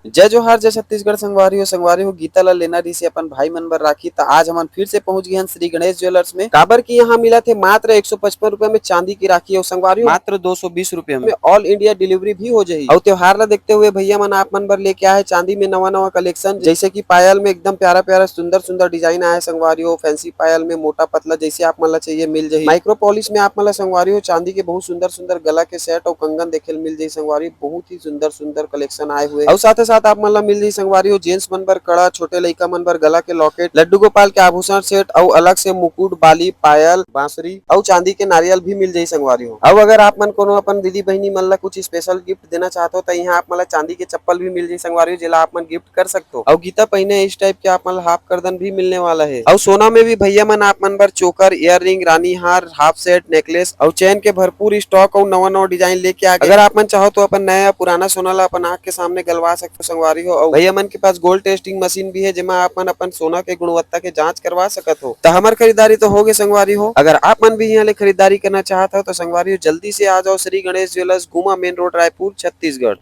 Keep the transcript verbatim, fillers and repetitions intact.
जय जोहार, जय छत्तीसगढ़ संगवारी हो। संगवारी हो, गीता ला लेना रहिसे अपन भाई मन बर राखी, त आज हमन फिर से पहुंच गए हन श्री गणेश ज्वेलर्स में, काबर कि यहाँ मिलत हे मात्र एक सौ पचपन रुपया में चांदी की राखी। और संगवारी हो, मात्र दो सौ बीस रुपया में all India delivery भी हो जाही। और त्योहार ला देखते हुए भैया मन आप मन बर लेके आए चांदी में नवा नवा कलेक्शन, जैसे कि पायल में एकदम प्यारा प्यारा सुंदर सुंदर डिजाइन आए संगवारी हो। फैंसी पायल में मोटा पतला जैसे आप मन ला चाहिए मिल जाही। माइक्रो पॉलिश में आप मन ला संगवारी हो चांदी के बहुत सुंदर सुंदर गला के सेट और कंगन देखे ल मिल जाही संगवारी। बहुत ही सुंदर सुंदर कलेक्शन आए हुए। और साथ ही साथ आप मन ला मिल जाही संगवारी हो जेंट्स मन बर कड़ा, छोटे लइका मन बर गला के लॉकेट, लड्डू गोपाल के आभूषण सेट और अलग से मुकुट, बाली, पायल, बांसुरी और चांदी के नारियल भी मिल जाही संगवारी हो। और अगर आप मन कोनो अपन दीदी बहिनी मन ला कुछ स्पेशल गिफ्ट देना चाहत हो, त यहाँ आप मन ला चांदी के चप्पल भी मिल जाही संगवारी हो, जेला आप मन गिफ्ट कर सकत हो। और गीता पहिने इस टाइप के आप मन ला हाफ गर्दन भी मिलने वाला है। और सोना में भी भैया मन आप मन बर चोकर, ईयररिंग, रानी हार, हाफ सेट, नेकलेस और चेन के भरपूर स्टॉक और नवा नवा डिजाइन लेके आ गए। अगर आप मन चाहो तो अपन नया या पुराना सोना ला अपन आंख के सामने गलवा सकते हो संगवारी हो। और भैया मन के पास गोल्ड टेस्टिंग मशीन भी है, जेमा आप मन अपन सोना के गुणवत्ता के जांच करवा सकत हो। त हमर खरीदारी तो हो गए संगवारी हो। अगर आप मन भी यहाँ ले खरीदारी करना चाहत हो तो संगवारी हो, जल्दी से आ जाओ श्री गणेश ज्वेलर्स, गुमा मेन रोड, रायपुर, छत्तीसगढ़।